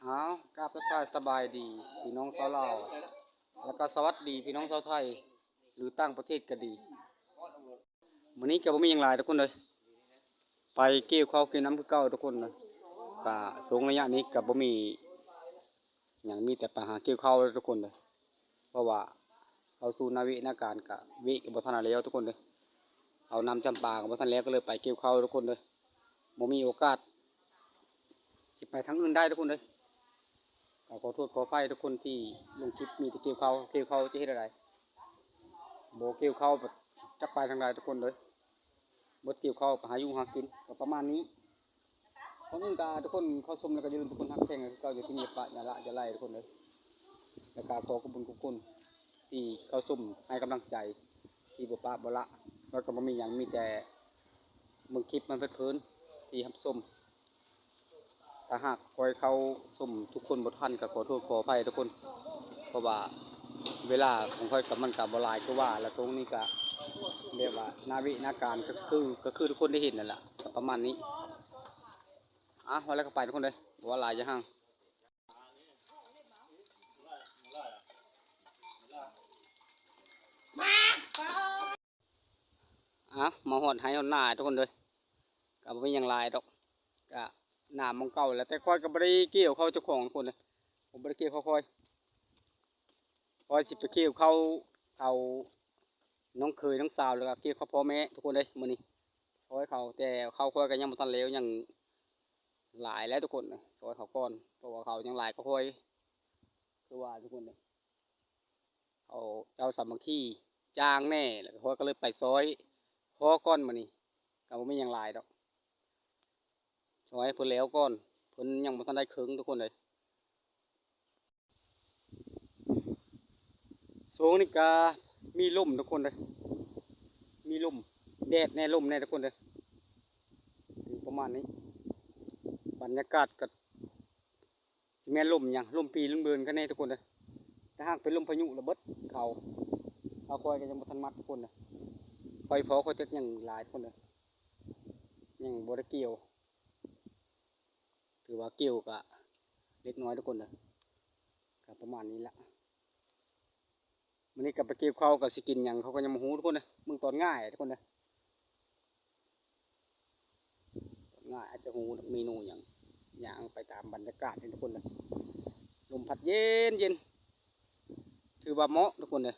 ອ້າວ ກາບທັກທາຍສະບາຍດີພີ່ນ້ອງຊາວລາວ ແລ້ວກໍສະຫວັດດີພີ່ນ້ອງຊາວໄທ ຫຼືຕ່າງປະເທດກໍດີ. ມື້ນີ້ກໍບໍ່ມີຫຍັງຫຼາຍທຸກຄົນເອີຍ ໄປກ່ຽວເຂົ້າກ່ຽວນ້ຳຄືເກົ່າທຸກຄົນເອີຍ. ກະຊ່ວງໄລຍະນີ້ກໍບໍ່ມີຫຍັງ ມີແຕ່ໄປຫາກ່ຽວເຂົ້າເດີທຸກຄົນເດີ ເພາະວ່າເຂົ້າສູ່ໜ້າເວະໜ້າການ ກະເວະກໍບໍ່ທັນແລ້ວທຸກຄົນເດີ ເອົານ້ຳຈຳປາກໍບໍ່ທັນແລ້ວ ກໍເລີຍໄປກ່ຽວເຂົ້າທຸກຄົນເດີ ບໍ່ມີໂອກາດ ຊິໄປທາງອື່ນໄດ້ທຸກຄົນເດີ. ກໍຂໍໂທດຂໍອະໄພທຸກຄົນທີ່ລົງຄລິບມີແຕ່ກ່ຽວເຂົ້າ ກ່ຽວເຂົ້າຈະເຮັດແນວໃດ ບໍ່ກ່ຽວເຂົ້າຈັກໄປທາງໃດທຸກຄົນເດີ. ບໍ່ກ່ຽວເຂົ້າກໍຫາຢູ່ຫາກິນ ກໍປະມານນີ້. ກ່ອນອື່ນກໍທຸກຄົນເຂົ້າຊົມ ແລ້ວກໍຢ່າລືມທຸກຄົນຮັກແພງຄືເກົ່າ ຢ່າຖິ້ມຢ່າປະຢ່າລະຢ່າໄລ່ທຸກຄົນເດີ. ແລ້ວກໍຂໍຂອບຄຸນຂອບຄຸນທີ່ເຂົ້າຊົມໃຫ້ກຳລັງໃຈ ທີ່ບໍ່ປະບໍ່ລະ ແລ້ວກໍບໍ່ມີຫຍັງ ມີແຕ່ເບິ່ງຄລິບມັນເພີນໆທີ່ຮັບຊົມ. ຖ້າຫາກຂ້ອຍເຂົ້າຊົມທຸກຄົນບໍ່ທັນ ກໍຂໍໂທດຂໍອະໄພທຸກຄົນ ເພາະວ່າເວລາຂອງຂ້ອຍກໍມັນກໍບໍ່ຫຼາຍຄືວ່າ ແລ້ວຊ່ວງນີ້ກໍແບບວ່າໜ້າເວະໜ້າການ ກໍຄື ກໍຄືທຸກຄົນໄດ້ເຫັນນັ້ນລະ ກໍປະມານນີ້. ອ່ະ ວ່າແລ້ວກໍໄປທຸກຄົນເດີ ບໍ່ວ່າຫຼາຍຢ່າຮັ່ງ. ອ່ະ ມາຮອດໄຮ່ຮອດນາທຸກຄົນເດີ ກໍບໍ່ມີຫຍັງຫຼາຍດອກ ກໍໜ້າໝ່ອງເກົ່າແຫຼະ ແຕ່ຂ້ອຍກໍບໍ່ໄດ້ກ່ຽວເຂົ້າເຈົ້າຂອງທຸກຄົນເດີ ບໍ່ໄດ້ກ່ຽວເຂົ້າຂ້ອຍ. ຂ້ອຍຊິໄປກ່ຽວເຂົ້າເຂົານ້ອງເຂີຍນ້ອງສາວ ແລ້ວກໍກ່ຽວເຂົ້າພໍ່ແມ່ທຸກຄົນເດີ ມື້ນີ້ຊ່ອຍເຂົາ ແຕ່ເຂົ້າຂ້ອຍກໍຍັງບໍ່ທັນແລ້ວ ຍັງຫຼາຍແຫຼະທຸກຄົນ ຊ່ອຍເຂົາກ່ອນ ເພາະວ່າເຂົາຍັງຫຼາຍກວ່າຂ້ອຍ ຄືວ່າທຸກຄົນເດີ. ເຂົາເຈົ້າສາມັກຄີຈ້າງແດ່ ແລ້ວຂ້ອຍກໍເລີຍໄປຊ່ອຍພໍກ່ອນມື້ນີ້ ກໍບໍ່ມີຫຍັງຫຼາຍດອກ ຊ່ອຍໃຫ້ເພິ່ນແລ້ວກ່ອນ ເພິ່ນຍັງບໍ່ທັນໄດ້ເຄິ່ງທຸກຄົນເດີ. ຊ່ວງນີ້ກໍມີລົມທຸກຄົນເດີ ມີລົມ ແດດແດ່ລົມແດ່ທຸກຄົນເດີ ຢູ່ປະມານນີ້ ບັນຍາກາດກໍ ຊິແມ່ນລົມຫຍັງ ລົມປີລົມເດີນກັນແນ່ທຸກຄົນເດີ. ຖ້າຫາກເປັນລົມພາຍຸລະເບິດເຂົາ ເຂົາຂ້ອຍກໍຍັງບໍ່ທັນມັດທຸກຄົນເດີ ຂ້ອຍພໍຂ້ອຍຈັກຫຍັງຫຼາຍທຸກຄົນເດີ ຍັງບໍ່ໄດ້ກ່ຽວ ຖືວ່າກ່ຽວກະເລັກນ້ອຍທຸກຄົນເດີ ກະປະມານນີ້ລະ. ມື້ນີ້ກໍໄປກ່ຽວເຂົ້າ ກໍຊິກິນຫຍັງເຂົາກໍຍັງບໍ່ຮູ້ທຸກຄົນເດີ ເບິ່ງຕອນຫງາຍທຸກຄົນເດີ ຕອນຫງາຍອາດຈະຮູ້ເມນູຫຍັງ ຍ່າງໄປຕາມບັນຍາກາດນີ້ທຸກຄົນເດີ ລົມພັດເຢັນໆ ຖືວ່າເໝາະທຸກຄົນເດີ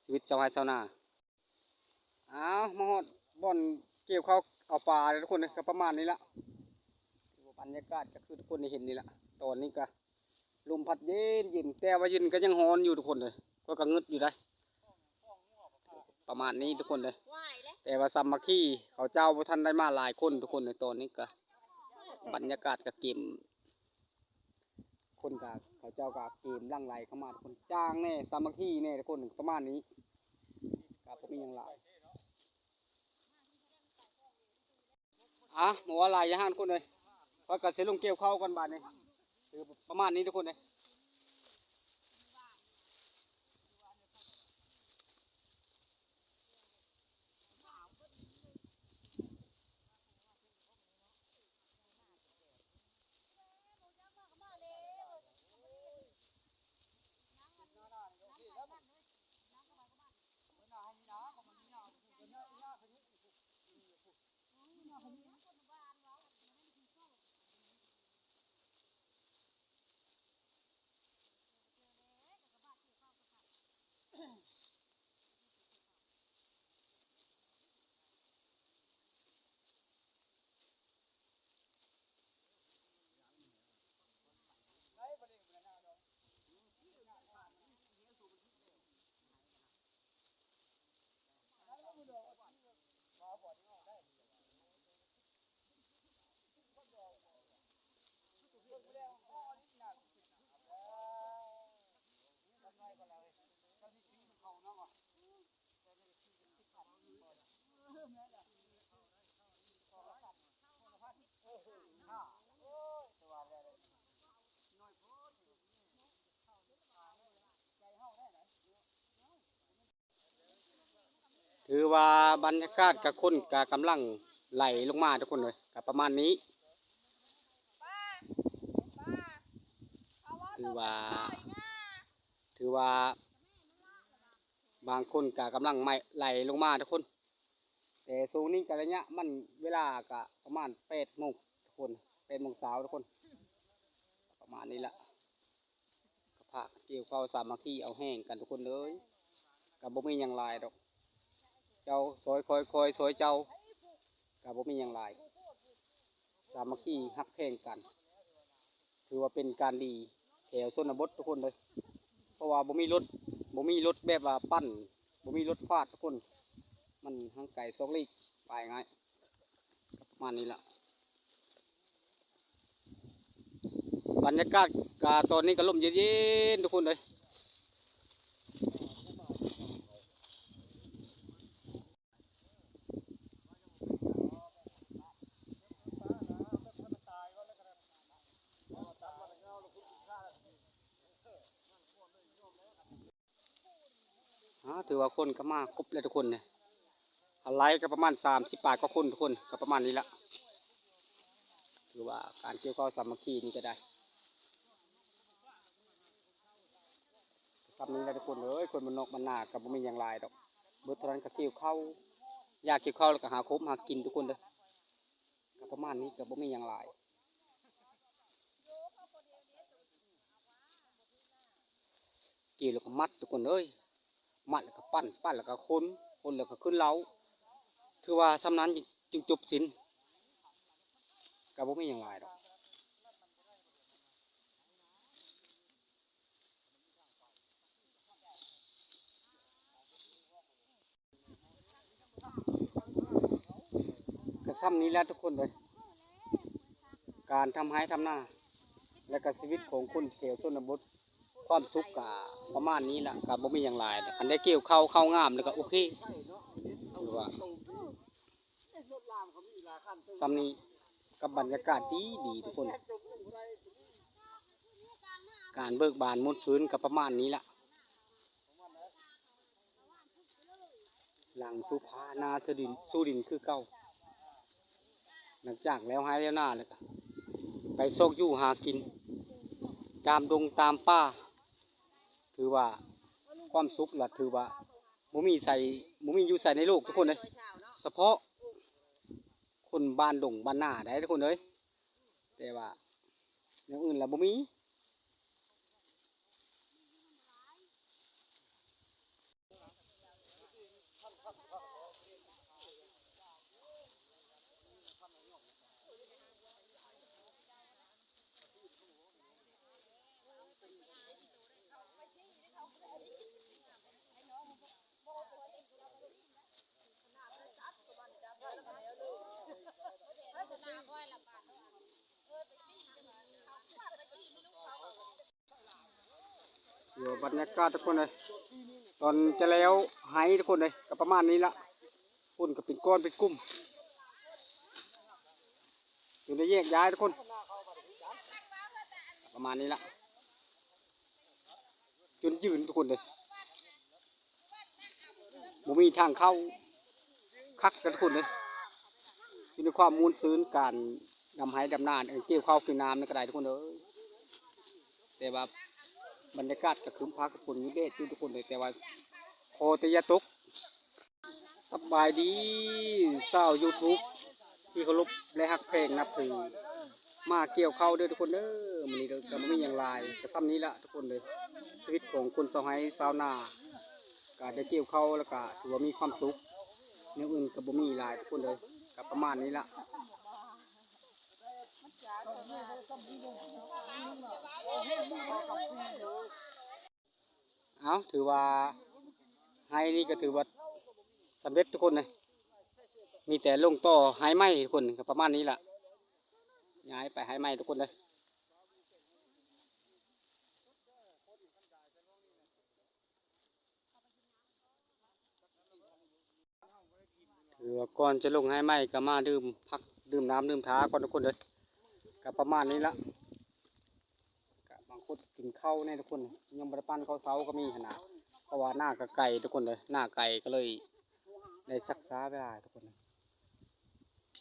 ຊີວິດຊາວໄຮ່ຊາວນາ. ອ້າວ ມາຮອດບ່ອນກ່ຽວເຂົ້າເອົາປາແລ້ວທຸກຄົນເດີ ກໍປະມານນີ້ລະ ຖືວ່າບັນຍາກາດກໍຄືທຸກຄົນໄດ້ເຫັນນີ້ລະ ຕອນນີ້ກໍ ລົມພັດເຢັນໆ ແຕ່ວ່າເຢັນກໍຍັງຮ້ອນຢູ່ທຸກຄົນເດີ ຂ້ອຍກໍງຶດຢູ່ໃດ໋ ປະມານນີ້ທຸກຄົນເດີ. ແຕ່ວ່າສາມັກຄີເຂົາເຈົ້າບໍ່ທັນໄດ້ມາຫຼາຍຄົນທຸກຄົນເດີ ຕອນນີ້ກໍບັນຍາກາດກໍເກມ ຄົນກໍ ເຂົາເຈົ້າກໍເກມຫຼັ່ງໄຫຼເຂົ້າມາທຸກຄົນ ຈ້າງແດ່ ສາມັກຄີແດ່ທຸກຄົນ ປະມານນີ້ ກໍບໍ່ມີຫຍັງຫຼາຍ. ອ່ະ ບໍ່ວ່າຫຼາຍຢ່າຫັ້ນຄົນເອີຍ ຂ້ອຍກໍຊິລົງກ່ຽວເຂົ້າກ່ອນບາດນີ້ ຄືປະມານນີ້ທຸກຄົນເອີຍ. ຖືວ່າບັນຍາກາດກະຄົນກະກຳລັງໄຫຼລົງມາທຸກຄົນເອີຍ ກະປະມານນີ້. ປາ ປາ ຖືວ່າ ຖືວ່າບາງຄົນກະກຳລັງໄໝ້ໄຫຼລົງມາທຸກຄົນ. ແຕ່ຊ່ວງນີ້ກະໄລຍະມັນ ເວລາກະປະມານແປດໂມງທຸກຄົນ ແປດໂມງເຊົ້າທຸກຄົນ ປະມານນີ້ລະ. ກະພາກັນກ່ຽວເຂົ້າສາມັກຄີເອົາແຮງກັນທຸກຄົນເອີຍ. ກະບໍ່ມີຫຍັງຫຼາຍດອກ ເຈົ້າຊ່ອຍຂ້ອຍ ຂ້ອຍຊ່ອຍເຈົ້າ ກະບໍ່ມີຫຍັງຫຼາຍ ສາມັກຄີຮັກແພງກັນ. ຖືວ່າເປັນການດີແຖວຊົນນະບົດທຸກຄົນເດີ ເພາະວ່າບໍ່ມີລົດ ບໍ່ມີລົດແບບວ່າປັ່ນ ບໍ່ມີລົດຟາດທຸກຄົນ ມັນຫ່າງໄກສອກຫຼີກ ວ່າງ່າຍ ກະປະມານນີ້ລະ. ບັນຍາກາດກະຕອນນີ້ກະລົມເຢັນໆ ທຸກຄົນເອີຍ. ອາ ຖືວ່າຄົນກະມາຄົບແລ້ວທຸກຄົນເດ ໄລກະປະມານສາມສິບປາຍກວ່າຄົນທຸກຄົນ ກະປະມານນີ້ລະ. ຖືວ່າການກ່ຽວເຂົ້າສາມັກຄີນີ້ກະໄດ້ ສ່ຳນີ້ລະທຸກຄົນເອີຍ. ຄົນບ້ານນອກບ້ານນາກະບໍ່ມີຫຍັງຫຼາຍດອກ ເບິດເທົ່ານັ້ນກະກ່ຽວເຂົ້າ ຢາກກ່ຽວເຂົ້າລະກະຫາຄົບຫາກິນທຸກຄົນເດີ. ກະປະມານນີ້ ກະບໍ່ມີຫຍັງຫຼາຍ ກ່ຽວແລ້ວກະມັດທຸກຄົນເອີຍ ມັດແລ້ວກະປັ່ນ ປັ່ນແລ້ວກະຄົນ ຄົນແລ້ວກະຂຶ້ນເລົາ. ຖືວ່າສ່ຳນັ້ນຈຶ່ງຈົບສິ້ນ ກະບໍ່ມີຫຍັງຫຼາຍດອກ. ກະສ່ຳນີ້ແຫຼະທຸກຄົນເອີຍ ການທຳໄຮ່ທຳນາ ແລະກະຊີວິດຂອງຄົນແຖວຊົນນະບົດ ຄວາມສຸກກະປະມານນີ້ລະ ກະບໍ່ມີຫຍັງຫຼາຍ. ຄັນໄດ້ກ່ຽວເຂົ້າ ເຂົ້າງາມແລ້ວກະໂອເຄ ຖືວ່າສ່ຳນີ້ ກັບບັນຍາກາດດີໆ ທຸກຄົນ ການເບີກບານມ່ວນຊື່ນກະປະມານນີ້ລະ. ຫຼັງສຸພານາສູ່ດິນ ສູ່ດິນຄືເກົ່າ ຫຼັງຈາກແລ້ວໄຮ່ແລ້ວນາແລ້ວກະໄປຊອກຢູ່ຫາກິນຕາມດົງຕາມປ່າ. ຖືວ່າຄວາມສຸກລະຖືວ່າບໍ່ມີໃສ ບໍ່ມີຢູ່ໃສໃນໂລກທຸກຄົນເອີຍ ສະເພາະຄົນບ້ານດົງບ້ານນາໄດ໋ທຸກຄົນເອີຍ ແຕ່ວ່າແນວອື່ນລະບໍ່ມີ. ເອີ ບັນຍາກາດທຸກຄົນເອີຍ ຕອນຈະແລ້ວໄຮ່ທຸກຄົນເອີຍ ກະປະມານນີ້ລະ ຄົນກະເປັນກ້ອນເປັນກຸ່ມ ຈົນໄດ້ແຍກຍ້າຍທຸກຄົນ ປະມານນີ້ລະ ຈົນຢືນທຸກຄົນເອີຍ. ບໍ່ມີທາງເຂົ້າ ຄັກກັນພຸ້ນເດ້ ຢູ່ໃນຄວາມມ່ວນຊື່ນ ການດຳໄຮ່ດຳນາ ກ່ຽວເຂົ້າກິນນ້ຳນີ້ກະໄດ້ທຸກຄົນເອີຍ. ແຕ່ວ່າບັນຍາກາດກະຄຶ້ມຟ້າຄຶ້ມຝົນ ມີແດດຢູ່ທຸກຄົນເອີຍ ແຕ່ວ່າຂໍແຕ່ຢ່າຕົກ. ສະບາຍດີຊາວຢູທູບ ທີ່ເຄົາລົບ ແລະ ຮັກແພງນັບຖື ມາກ່ຽວເຂົ້າເດີທຸກຄົນເດີ. ມື້ນີ້ກະບໍ່ມີຫຍັງຫຼາຍ ກະສ່ຳນີ້ລະທຸກຄົນເດີ. ຊີວິດຂອງຄົນຊາວໄຮ່ຊາວນາ ກະໄດ້ກ່ຽວເຂົ້າ ແລ້ວກະຖືວ່າມີຄວາມສຸກ ແນວອື່ນກະບໍ່ມີຫຼາຍທຸກຄົນເດີ ກະປະມານນີ້ລະ. ເອົາ ຖືວ່າໄຮ່ນີ້ກະຖືວ່າສຳເລັດທຸກຄົນເດີ ມີແຕ່ລົງຕໍ່ໄຮ່ໃໝ່ທຸກຄົນ ກະປະມານນີ້ລະ ຍ້າຍໄປໄຮ່ໃໝ່ທຸກຄົນເດີ. ຖືວ່າກ່ອນຈະລົງໄຮ່ໃໝ່ກະມາດື່ມຜັກດື່ມນ້ຳດື່ມທ່າກ່ອນທຸກຄົນເດີ ກະປະມານນີ້ລະ. ກະບາງຄົນກິນເຂົ້າແນ່ທຸກຄົນ ຍັງບໍ່ໄດ້ປັ້ນເຂົ້າເຊົ້າກະມີຫັ້ນນະ ເພາະວ່ານາກະໄກທຸກຄົນເດີ ນາໄກກະເລີຍໄດ້ຊັກຊ້າເວລາທຸກຄົນເດີ.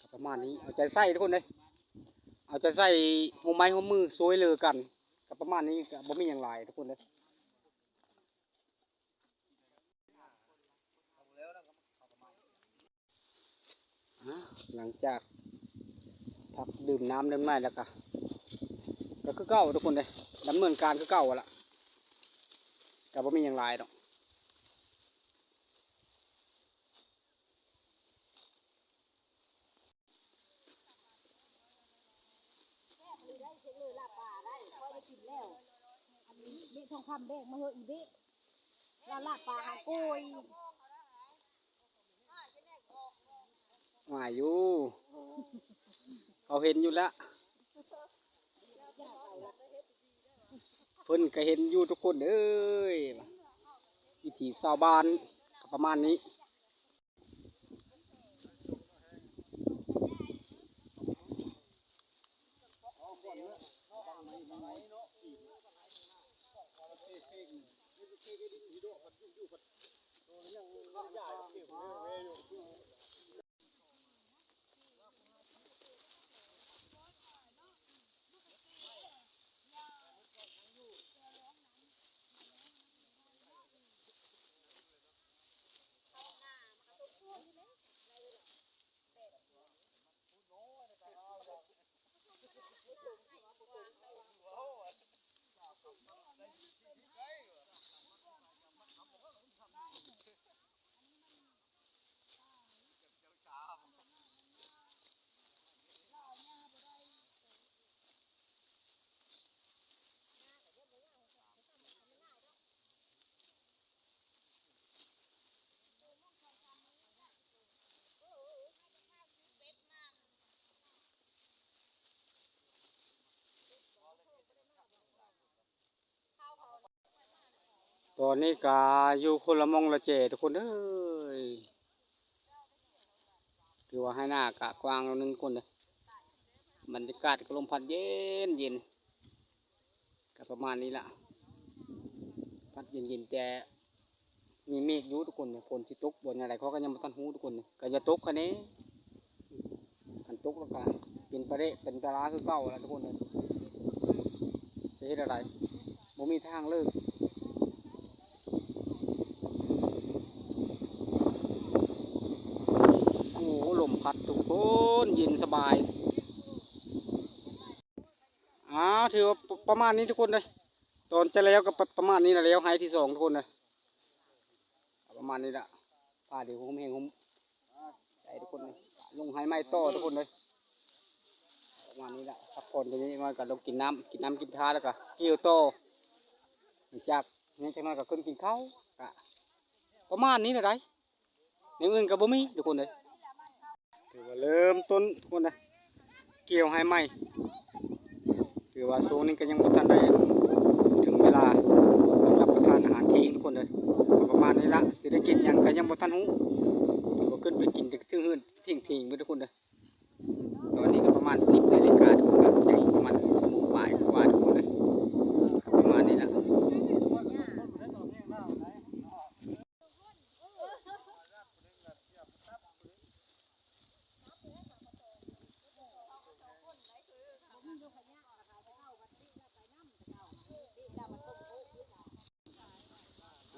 ກະປະມານນີ້ ເອົາໃຈໃສ່ທຸກຄົນເດີ ເອົາໃຈໃສ່ ຮ່ວມໄມ້ຮ່ວມມືຊ່ວຍເຫຼືອກັນ ກະ ປະມານນີ້ ກໍບໍ່ມີຫຍັງຫຼາຍທຸກຄົນເດີ. ອ່າ ຫຼັງຈາກພັກດື່ມນ້ຳເລັກນ້ອຍແລ້ວກະ ກໍຄືເກົ່າທຸກຄົນເດ້ ດຳເນີນການຄືເກົ່າຫັ້ນລະ ກໍບໍ່ມີຫຍັງຫຼາຍດອກ. ອັນນີ້ເບະທອງຄຳແບກມາເຮີອີເບະ ລາວລາບປາຫາໂກຍ ວ່າຢູ່ ເຂົາເຫັນຢູ່ແລ້ວ ເພິ່ນກໍເຫັນຢູ່ທຸກຄົນເອີຍ ວິຖີຊາວບ້ານກໍປະມານນີ້. ຕອນນີ້ກະຢູ່ຄົນລະໝ່ອງລະແຈທຸກຄົນເອີຍ ຖືວ່າໄຮ່ນາກະກວ້າງໜ້ອຍໜຶ່ງທຸກຄົນເດີ ບັນຍາກາດກໍລົມພັດເຢັນໆ ກໍປະມານນີ້ລະ ພັດເຢັນໆ ແຕ່ມີເມກຢູ່ທຸກຄົນ ຝົນຊິຕົກບໍ່ແນວໃດ ເຂົາກໍຍັງບໍ່ທັນຮູ້ທຸກຄົນ ກໍຢ່າຕົກຄະແນ່ ຄັນຕົກແລ້ວກໍເປັນປະເດະເປັນຕະລາຄືເກົ່າລະທຸກຄົນເອີຍ ຈະເຮັດແນວໃດ ບໍ່ມີທາງເລີກ. ໂອ້ ລົມພັດທຸກຄົນ ເຢັນສະບາຍ. ອ່າ ຖືວ່າປະມານນີ້ທຸກຄົນເດີ ຕອນຈະແລ້ວກໍປະ ປະມານນີ້ລະ ແລ້ວໄຮ່ທີສອງທຸກຄົນເດີ ປະມານນີ້ລະ ຟ້າດີໂຮມແຮງໂຮມໃຈທຸກຄົນເດີ ລົງໄຮ່ໃໝ່ຕໍ່ທຸກຄົນເດີ ປະມານນີ້ລະ ພັກຜ່ອນຈັກໜ້ອຍກໍລົງກິນນ້ຳ ກິນນ້ຳກິນທ່າແລ້ວກໍກ່ຽວຕໍ່ ຫຼັງຈາກນີ້ຈັກໜ້ອຍກໍຂຶ້ນກິນເຂົ້າ ກະປະມານນີ້ລະໃດ. ແນວອື່ນກໍບໍ່ມີທຸກຄົນເອີຍ ຖືວ່າເລີ່ມຕົ້ນທຸກຄົນເອີຍ ກ່ຽວໄຮ່ໃໝ່ ຖືວ່າຊ່ວງນີ້ກໍຍັງບໍ່ທັນໄດ້ເຖິງເວລາຮັບປະທານອາຫານທ່ຽງທຸກຄົນເອີຍ ປະມານນີ້ລະ ຊິໄດ້ກິນຫຍັງກໍຍັງບໍ່ທັນຮູ້ ຖືວ່າຂຶ້ນໄປກິນແຕ່ເທິງເຮືອນທ່ຽງໆ ເບິດທຸກຄົນເອີຍ. ຕອນນີ້ກໍປະມານສິບນາລິກາທຸກຄົນ ຍັງອີກປະມານຊົ່ວໂມງປາຍກວ່າທຸກຄົນເອີຍ ປະມານນີ້ລະ.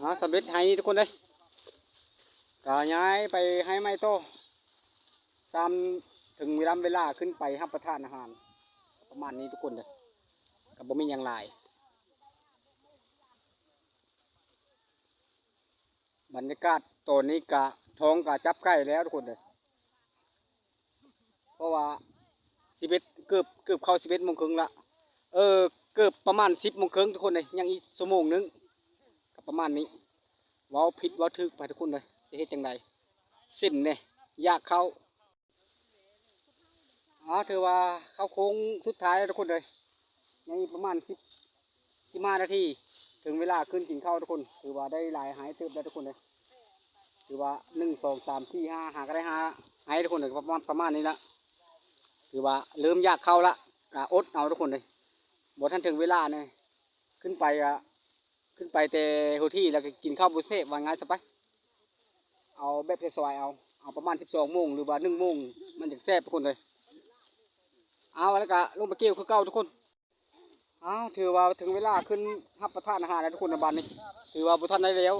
ອ່າ ສຳເລັດໄຮ່ນີ້ທຸກຄົນເອີຍ ກໍຍ້າຍໄປໄຮ່ໃໝ່ຕໍ່ ຊ້ຳເຖິງເວລາ ເວລາຂຶ້ນໄປຮັບປະທານອາຫານ ປະມານນີ້ທຸກຄົນເດີ ກໍບໍ່ມີຫຍັງຫຼາຍ. ບັນຍາກາດຕອນນີ້ກະ ທ້ອງກະຈັບໄກ່ແລ້ວທຸກຄົນເດີ ເພາະວ່າສິບເອັດ ເກືອບ ເກືອບເຂົ້າສິບເອັດໂມງເຄິ່ງລະ ເອີ ເກືອບປະມານສິບໂມງເຄິ່ງທຸກຄົນເດີ ຍັງອີກຊົ່ວໂມງໜຶ່ງ ກະປະມານນີ້ ເວົ້າຜິດເວົ້າຖືກໄປທຸກຄົນເດີ ຈະເຮັດຈັ່ງໃດ ເສັ້ນແດ່ ຢາກເຂົ້າ. ອ່າ ຖືວ່າເຂົ້າໂຄ້ງສຸດທ້າຍແລ້ວທຸກຄົນເອີຍ ຍັງອີກປະມານສິບ ສິບຫ້ານາທີ ເຖິງເວລາຂຶ້ນກິນເຂົ້າທຸກຄົນ ຖືວ່າໄດ້ຫຼາຍໄຮ່ເຕີບແລ້ວທຸກຄົນເອີຍ ຖືວ່າ ໜຶ່ງ ສອງ ສາມ ສີ່ ຫ້າ ຫາກໍໄດ້ຫ້າໄຮ່ທຸກຄົນເອີຍ ປະມານ ປະມານນີ້ລະ ຖືວ່າເລີ່ມຢາກເຂົ້າລະ ກະອົດເອົາທຸກຄົນເອີຍ ບໍ່ທັນເຖິງເວລາເນາະ ຂຶ້ນໄປກະ ຂຶ້ນໄປແຕ່ຫົວທີ ແລ້ວກໍກິນເຂົ້າບໍ່ແຊບ ວ່າງ່າຍຊະໄປ ເອົາແບບສວາຍໆ ເອົາ ເອົາປະມານສິບສອງໂມງ ຫຼືວ່າໜຶ່ງໂມງ ມັນຈັ່ງແຊບທຸກຄົນເອີຍ ເອົາ ແລ້ວກໍລົງໄປກ່ຽວຄືເກົ່າທຸກຄົນ. ອ້າວ ຖືວ່າເຖິງເວລາຂຶ້ນຮັບປະທານອາຫານແລ້ວທຸກຄົນ ໃນບາດນີ້ ຖືວ່າບໍ່ທັນໄດ້ແລ້ວ.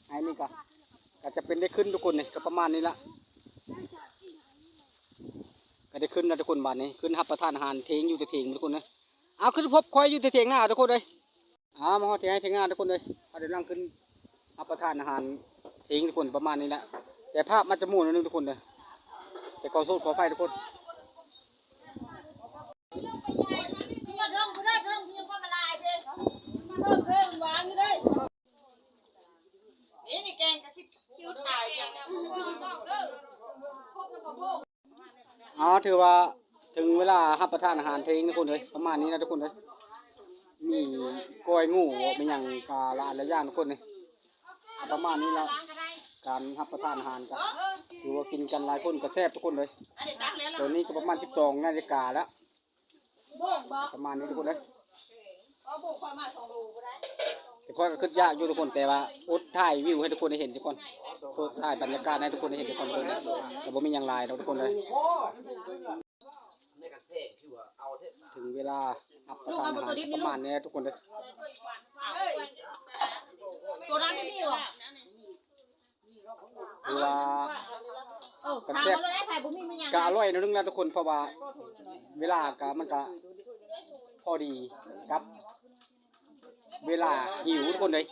ໄອ້ນີ້ກະ ກະຈະເປັນໄດ້ຂຶ້ນທຸກຄົນ ນີ້ກະປະມານນີ້ລະ ກະໄດ້ຂຶ້ນແລ້ວທຸກຄົນ. ບາດນີ້ຂຶ້ນຮັບປະທານອາຫານ ເຖງຢູ່ແຕ່ເຖງທຸກຄົນເອີຍ. ເອົາ ຄືພົບຂ້ອຍຢູ່ແຕ່ຖຽງນາທຸກຄົນເອີຍ. ເອົາ ມາຮອດທີ່ໄຮ່ທີ່ນາທຸກຄົນເອີຍ ເຮົາກຳລັງຂຶ້ນຮັບປະທານອາຫານເຖງທຸກຄົນ ປະມານນີ້ແຫຼະ. ແຕ່ພາບມັນຈະມົວໜ້ອຍໜຶ່ງທຸກຄົນເດີ ແຕ່ຂໍໂທດຂໍອະໄພທຸກຄົນ. ນີ້ແກງກະຄິດຄິວຕາຍ. ອາ ຖືວ່າເຖິງເວລາຮັບປະທານອາຫານເຖງທຸກຄົນເອີຍ ປະມານນີ້ນະທຸກຄົນເອີຍ. ມີກ້ອຍໝູ ແມ່ນຫຍັງກະຫຼາຍໆຢ່າງທຸກຄົນເອີຍ. ປະມານນີ້ລະ ການຮັບປະທານອາຫານກະ ຖືວ່າກິນກັນຫຼາຍຄົນກະແຊບທຸກຄົນເອີຍ. ຕອນນີ້ກະປະມານສິບສອງນາລິກາແລ້ວ ປະມານນີ້ທຸກຄົນເອີຍ. ແຕ່ຂ້ອຍກະຄຶດຢາກຢູ່ທຸກຄົນ ແຕ່ວ່າອົດຖ່າຍວິວໃຫ້ທຸກຄົນໄດ້ເຫັນກ່ອນ ໂທດ ຖ່າຍບັນຍາກາດໃຫ້ທຸກຄົນໄດ້ເຫັນກ່ອນທຸກຄົນເອີຍ. ກະບໍ່ມີຫຍັງຫຼາຍດອກທຸກຄົນເອີຍ. ເຖິງເວລາຮັບປະທານອາຫານ ປະມານນີ້ທຸກຄົນເອີຍ. ໂຕນັ້ນມີບໍ່? ຖືວ່າ ເອີ ກະແຊບ ຖາມເອົາໂລດ ໃຜບໍ່ມີ ມີຫຍັງ ກະອະລ່ອຍໜ້ອຍໜຶ່ງລະທຸກຄົນ ເພາະວ່າເວລາກະ ມັນກະພໍດີກັບເວລາຫິວທຸກຄົນເອີຍ.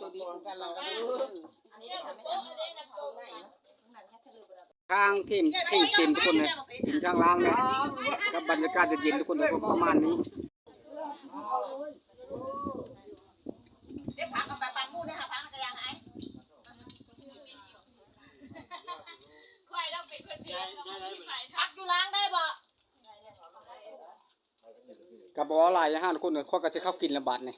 ທາງທີມ ທີມເຕັມທຸກຄົນເອີຍ ທີມທາງລ່າງເນາະ ກັບບັນຍາກາດເຢັນໆທຸກຄົນເອີຍ ປະມານນີ້. ກະບໍ່ເວົ້າຫຼາຍຫຍັງຫັ້ນທຸກຄົນເອີຍ ຂ້ອຍກະຊິເຂົ້າກິນລະບາດນີ້.